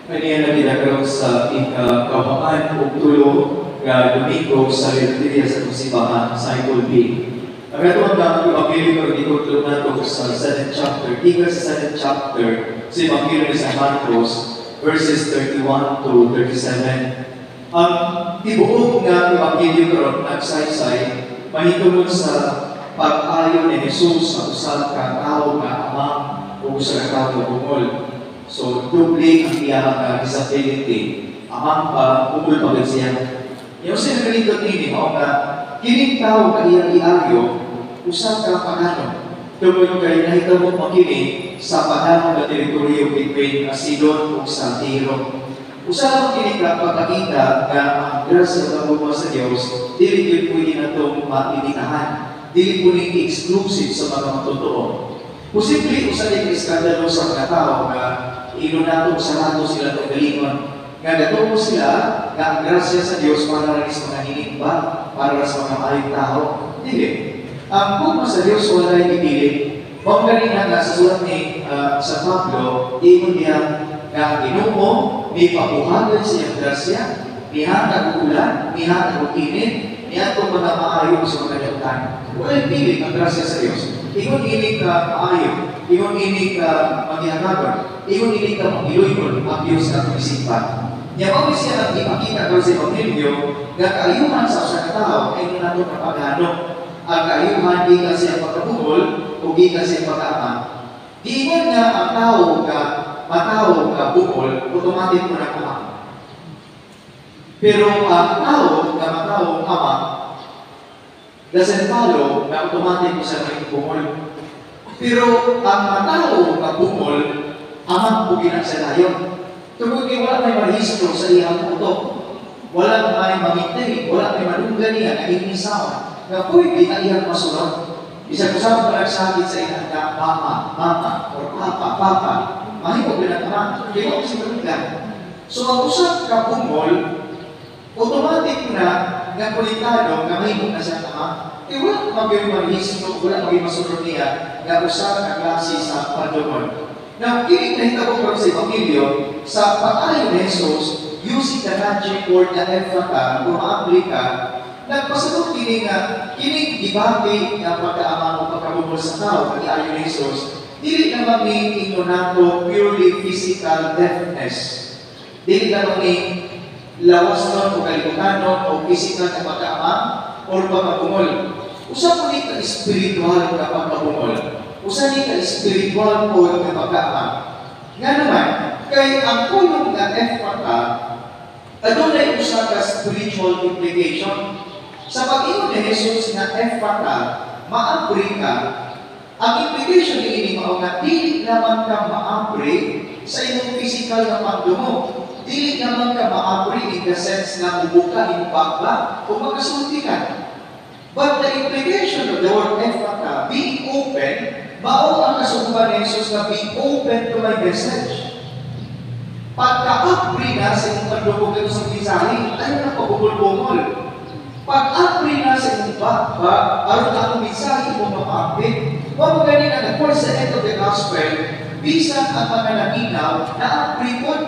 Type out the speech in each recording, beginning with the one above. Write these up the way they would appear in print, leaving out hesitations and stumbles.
Kaniya na kita sa ikakawaan ug tulo nga Domingo sa liturhiya sa atong simbahan, Cycle B. Ang ato ang Ebanghelyo karon gikutlo nato sa 7th chapter, gikan sa 7th chapter sa Ebanghelyo ni San Marcos, verses 31 to 37. Ang tibuok nga Ebanghelyo karon nagsaysay mahitungod sa pag-ayo ni Jesus sa usa ka tawo nga amang ug usa ka tawo nga bungol. So, doble ang iyang disability. Amang pa, bungol pa gid siya. Yung sa nakalindot ini, mao nga, kining tao nga iyang iayo, usa ka pagano. Tungod kay nahitabo man kini sa pagano nga teritoryo between Sidon ug sa Tiro. Usa lamang kini ka pagpakita nga ang grasya ug gugma sa Dios dili gyud pwede natong malimitahan. Dili po ni exclusive sa mga matutuo. Posible usa ni iskandalo sa mga tao nga ino nato sarado sila itong galingon. Nga gatuo sila nga ang grasya sa Dios para ra sa mga hinimba, para ra sa mga maayong tao. Dili. Ang gugma sa Dios walay gipili. Mao gani nga sa sulat ni San Pablo, ingon niya nga ang Ginoo mipabuhagan sa iyang grasya, nihatag og ulan, nihatag og init, niadtong mga maayo sa mga dautan. Walay pili ang grasya sa Dios. Ingon ini ka maayo, ingon ini ka maghihagagon, ingon ini ka magiluyon ang Dios sa atong isipan. Nya mao siya ang ipakita karon sa Ebanghelyo nga kaayuhan sa usa ka tawo ay nato nga pagano. Ang kaayuhan gikan sa iyang pagkabungol o gikan sa iyang pagkaama. Giingon nga ang tawo nga matawo nga bungol, automatic mo na ama. Pero ang tao nga matawo ama, doesn't follow na automatic mo siya maging bungol. Pero ang matawo nga bungol, amang po gina siya dayon. Tungod kay wala may marehistro sa iyang utok. Wala may ma-maintain, wala may madunggan niya na ining sound nga pwede ang iyang masunod. Bisan kung saan pa nagsakit sa iyang nga mama, mama, or papa, papa, mahimo gyud ang ama, kay wa siya madunggan. So ang usa ka bungol, automatic na nga konektado nga mahimo na siya ama. Kay wala magyud marehistro, wala magyud masunod niya nga usa ka klase sa padungol. Now, kini nahitabo karon sa Ebanghelyo sa pag-ayo ni Jesus using the magic word na "Ephata" kung maapli ka, nagpasabot kini nga kining debate nga pagkaama o pagkabungol sa tao pag iayo ni Jesus, dili naman ni ingon nato purely physical deafness. Dili naman ni lawas nun o kalibutanon o physical nga pagkaama or pagkabungol. Usa po ni ka spiritual nga pagkabungol. Usa ni ka spiritual po nga pagkaama. Nga naman, kay ang pulong nga Ephata, adunay usa ka spiritual implication. Sa pag-ingon ni Jesus nga "Ephata," maabri ka, ang implication ni ini mao nga dili lamang ka maabri sa imong physical nga pagdungog. Dili lamang ka maabri in the sense nga mubuka imong baba o makasulti ka. But the implication of the word "Ephata," being open, mao ang kasuguban ni Jesus nga be open to my message. Pagka-abri na sa imong pagdungog dito sa mensahe, ayaw na pabungol-bungol. Pag-abri na sa imong baba, aron ang mensahe mo mapapit. Mao gani na towards the end of the gospel, bisan ang mga naminaw, naabri pod.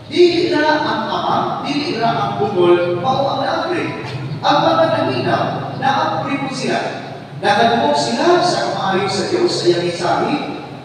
Dili ra ang ama, dili ra ang bungol, mao ang naabri. Ang mga naminaw, naabri po sila. Nakadungog sila sa kamaayo sa Diyos sa iyang mensahe,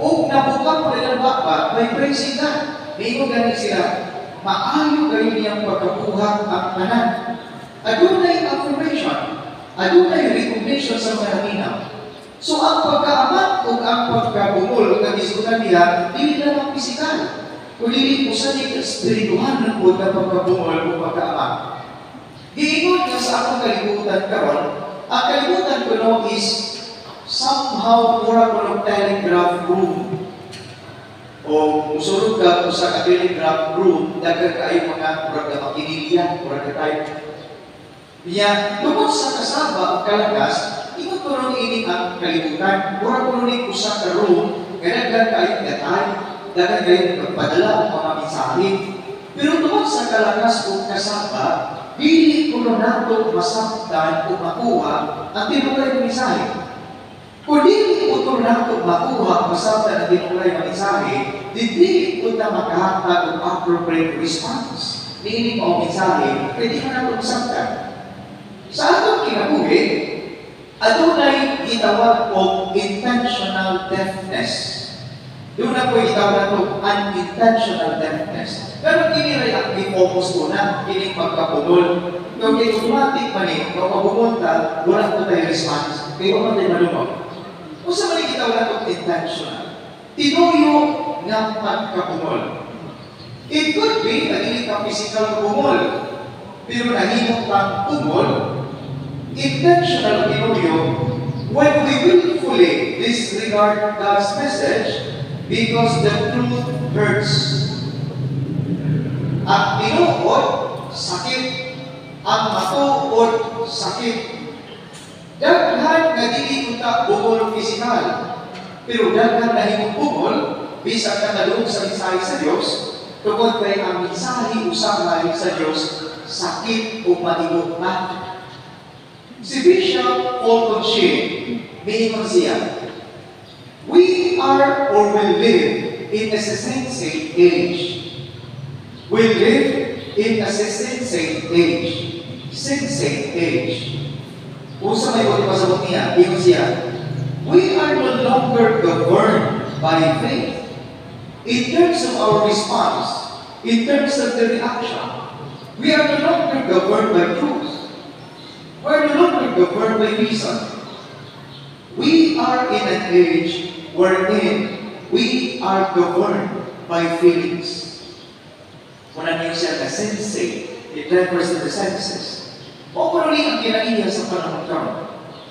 ug nabukang pa rin ang baba, may praising God. Niingon gani sila, maayo kayo niyang pagkabuhat ang tanan. Adunay affirmation, adunay recognition sa mga naminaw. So ang pagkaama o ang pagkabungol nga gisgutan niya, dili lamang pisikal, kundi usa ni espirituhan ng pod nga pagkabungol o pagkaama. Giingon nga sa akong kalibutan karon, ang kalibutan kuno is somehow mura kuno telegraph room. O musulod ka usa ka telegraph room, daghan kaayo mga murag ka makinilya, murag ka type. Niya, tungod sa kasaba o kalagas, ingon kuno ini ang kalibutan, mura kuno ni usa ka room, nga daghan kaayong datay, daghan kayong pagpadala og mga mensahe. Pero tungod sa kalagas o kasaba, dili kuno nato masabtan o makuha ang tinuray nga mensahe. Kung dili kuno nato makuha, masabtan ang tinuray nga mensahe, Dili ko na makahatag og appropriate response niini mao mensahe kay di man nato masabtan. Sa atong kinabuhi, adunay gitawag og intentional deafness. Duna poy gitawag nato unintentional deafness. Pero kini ray ang i-focus ko na, kining pagkabungol. Kung kay automatic man eh, kung pabungol ta, wala ko tayo response. Kaya wala tayo madungog. Unsa man gitawag nato intentional? Tinuyo nga pagkabungol. It could be na dili ka physical bungol, pero nahimo kang bungol, intentional tinuyo, when we willfully disregard God's message because the truth hurts. Ang tinuod, sakit. Ang matuod, sakit. Daghan nga dili unta bungol physical, pero daghan nahimong bungol bisan ka naluog sa mensahe sa Dios, tungod kay ang mensahe usahay sa Dios sakit o maigo na. Si Bishop Fulton Sheen, miingon siya, "We are or will live in a sensate age." We live in a sensate age. Sensate age. Unsa may buot pasabot niya? Ingon siya, "We are no longer governed by faith. In terms of our response, in terms of the reaction, we are no longer governed by truth. We are no longer governed by reason. We are in an age wherein we are governed by feelings." Muna niyo siya na sensate. It refers to the senses. O pero ang kinaiya sa panahon karon.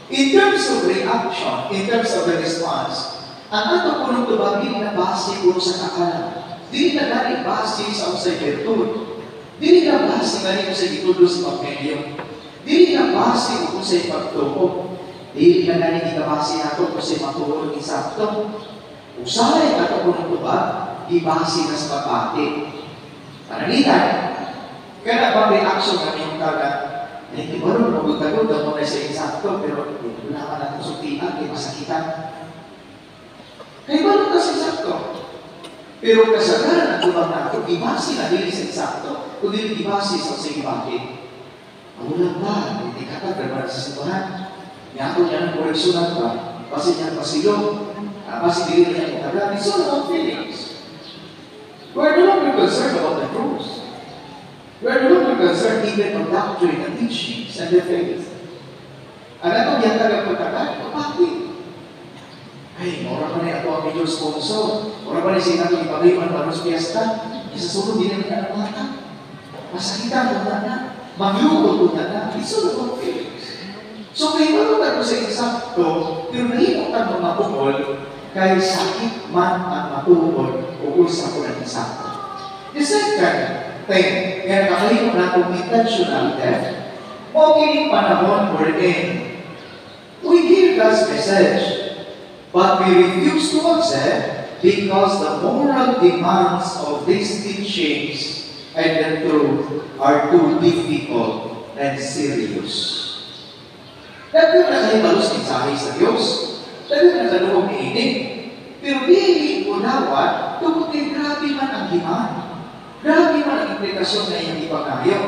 In terms of reaction, in terms of the response, ang ato punong tubag dili na base kuno sa kaalam. Dili na gani base sa unsay birtud. Dili na base gani sa gitudlo sa pagmedyo. Dili na base kung unsay pagtuo. Dili na gani gibase nato kung unsay matuod insakto. Usahay ato punong tubag, gibase na sa pagbati. Pananglitan, kana bang reaction nga niyong taga, hindi ba rin magutagod mo na sa insakto, pero wala ka na itong sultian, kay masakitan. Kay ba ka sa insakto? Pero kasagaran ang tubag nato, gibase na dili sa insakto, kundi gibase sa sige bakit. Wala ba, hindi ka ka, pero sa simbahan. Niya niya ng koreksyonan ba? Basi niya pasilong, basi dili niya mutagan. It's all about feelings. We are no longer concerned about the truth. We are no longer concerned even on doctrine and teachings and the faith. Ang atong gihatag ang pagtakan, pabati. Ay, mura pa ni ato ang major sponsor. Mura pa ni siya nato ipagayuan aros piyesta. Isa sulod, di naman na mata. Masakitan mo na. Magluot na na. It's all about feelings. So, kay wala ko sa insakto, pero nahimo ka mga bungol, kay sakit man ang matuod o unsa ko ng insakto. The second thing nga nakahimo natong intentional death, mao kining panahon wherein we hear God's message, but we refuse to accept because the moral demands of these teachings and the truth are too difficult and serious. Daghan na kayo malos mensahe sa Diyos. Daghan na kaluog niini. Pero dili unawat tungod kay grabe man ang demand. Grabe man ang implikasyon na iyang ipangayo.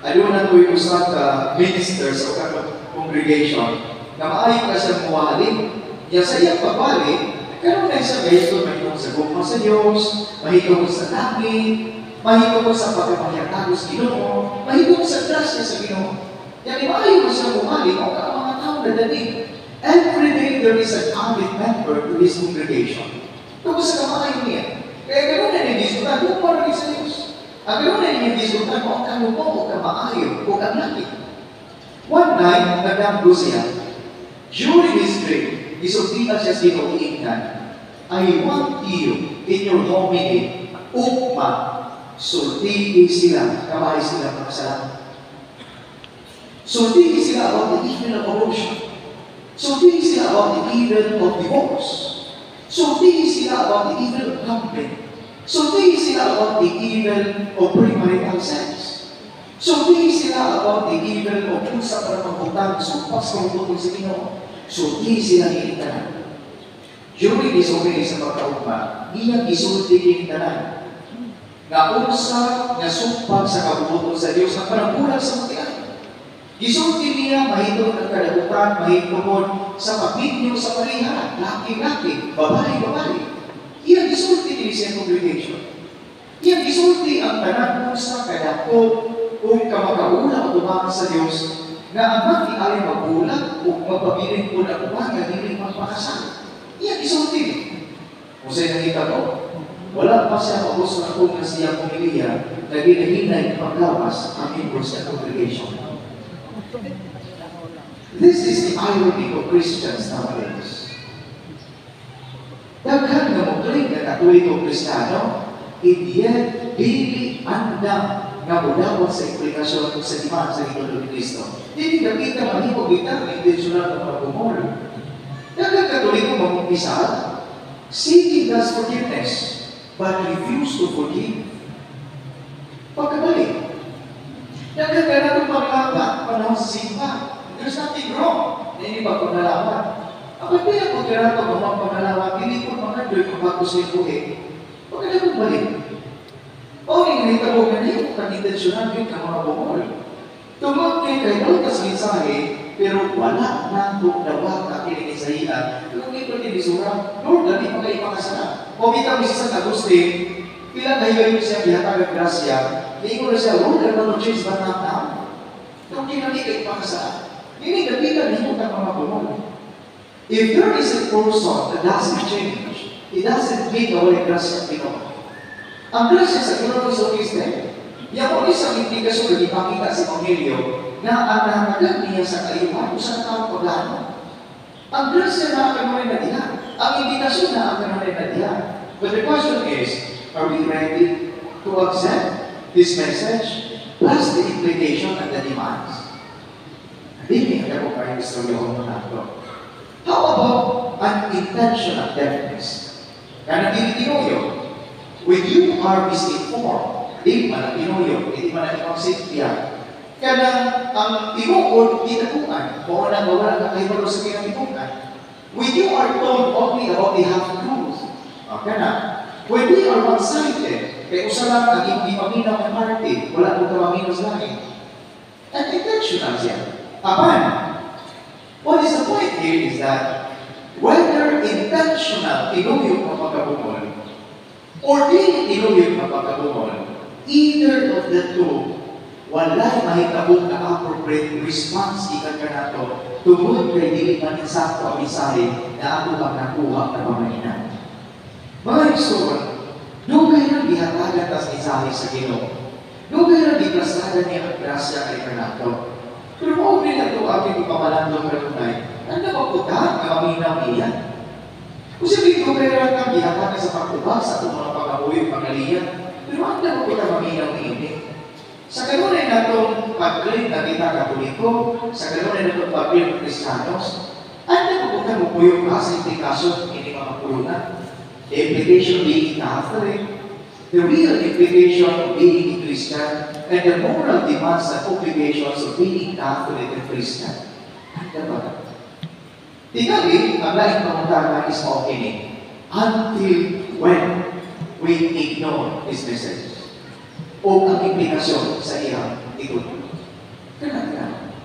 Aduna to'y usa ka minister sa usa congregation na maayo ka siya muwali. Ya sa iyang pagwali, karon na siya gayton mahitungod sa gugma sa Dios, mahitungod sa langit, mahitungod sa pagkamahiatagos sa Ginoo, mahitungod sa grasya sa Ginoo. Ya maayo ka siya muwali, mao ka ang mga tao na dali. Every day there is an added member to his congregation. Tungod sa kamaayo niya. Kaya ganoon na niya gisultan, gugma rin sa Diyos. Ang ganoon na niya gisultan, mo ang kanumo o kamaayo o ang langit. One night, nagdamgo siya. During his dream, gisultian siya sa Ginoo iingnan, "I want you in your homily, ugma, sultii sila, kabahay sila mga salamat. Sultii sila about the evil of abortion. Sultii sila about the evil of divorce. Sultii sila about the evil of gambling. Sultii sila about the evil of premarital sex. Sultii sila about the evil of unsa para magbutang sumpas sa butong sa Ginoo. Sultii sila niini tanan." During this homily sa pagkaugma, iyang gisulti kini tanan nga unsa nga sumpag sa kabubuton sa Dios ang panagbulag sa matian. Gisulti niya mahitungod ang kadagutan, mahitungod sa pagminyo sa pareha, laki-laki, babae-babae. Iyang gisulti kini sa congregation. Iyang gisulti ang tanan sa kadako ug kamakaula o sa Dios nga ang mati ay mabulag ug magpabilin po na uban nga dili magpakasal. Iyang gisulti. Kung sa'yo nakita ko, wala pa siya magusto na kung siya pumiliya na ginahinay paggawas ang members sa congregation. This is the irony of Christians nowadays. Daghan nga mo claim nga Katoliko, Kristiyano, and yet dili andam nga modawat sa implikasyon sa demand sa Ginoo ni Kristo. Dili nakita mahimo kita ang intentional nga pagbungol. Daghan Katoliko mamumpisal, seeking God's forgiveness, but refuse to forgive. Pagkabalik, daghan ka na itong panglapat, panahon sa simba. There's nothing wrong na ini ba pangalaman. Ang pagkaya ko kaya ito mga pangalaman, dili ko mga doon kung bago sa buhi. Pagkaya balik. O ni nahitabo nga nahimo kang intensyonal yun ang mga bungol. Tungod kay kay sa mensahe, pero wala na to dawata kini mensahiya. Kung ito ni Bisura, Lord, dali pa kayo makasala. O bitaw si San Agustin, pila na higayon siya gihatag ang grasya, niingon na siya, "Lord, I want to change but not now." Kung kinali kay pakasala. Dili dapita nahimo kang mga bungol. If there is a person that doesn't change, it doesn't mean na walay grasya ang Ginoo. Ang grasya sa Ginoo is always there. Yan mo isang implikasyon na ipakita sa Ebanghelyo na ang nahatagan niya sa kayuhan, usa ka taong pagano. Ang grasya na kanunay na diha. Ang imbitasyon na kanunay na diha. But the question is, are we ready to accept this message plus the implication and the demands? Hindi nga ko kayo istorya nato. How about unintentional deafness? Kanang dili tinuyo. When you are misinformed, di man ang tinuyo, hindi man ang imong sintiya. Kanang ang tinuod gitaguan, mao na nga wala ka kahibalo sa kinatibukan. When you are told only about the half-truth, okay na. When we are one-sided, kay usa lang ang imong gipaminaw ng party, wala mo ka sa lain. And intentional siya. Apan, what is the point here is that whether intentional tinuyok ang pagkabungol or dili tinuyok ang pagkabungol, either of the two, walay mahitabo na appropriate response ikan kanato tungod kay dili man insakto ang mensahe na ato ang nakuha na pamahina. Mga igsoon, dugay nang gihatagan tas mensahe sa Ginoo. Dugay nang giprasadan niya ang grasya kay kanato. Pero mao ni nato ating ipamalandong kanunay, ano maputa nga maminaw niya? Kung sabi dugay ra kang gihatagan sa pagtubag sa atong mga pangabuhi pangaliya, pero ano maputa maminaw niini? Sa kanunay natong pag-claim na kita Katoliko, sa kanunay natong pag-claim na Kristiyanos, ano maputa mo puyo ka sa implikasyon ini mga pulungan? The implication of being Catholic, the real implication of being a Christian, and the moral demands and obligations of being Catholic and Christian. Ano ba? Tingali, ang laing pangutana is mao kini. Until when we ignore His message? O ang implikasyon sa iyang ituturo. Kana kana.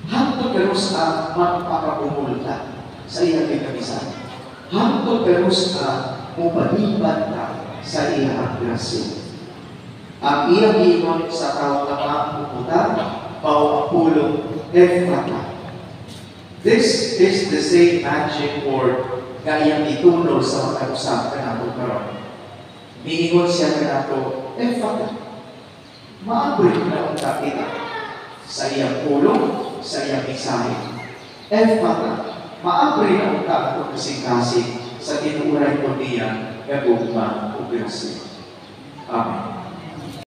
Hangtod kanus-a magpakabungol ta sa iyang kamisan? Hangtod kanus-a mupaliban ta sa iyang grasya? Ang iyang giingon sa tawo nga mapuputa, mao ang pulong "Ephphatha." This is the same magic word nga iyang gitunol sa mga usap kanato karon. Miingon siya kanato, "Ephphatha." Maabri na unta kita sa iyang pulong, sa iyang mensahe. Ephphatha. Maabri na unta atong kasing-kasing sa tinuuray ko niya nga gugma ug grasya. Amen.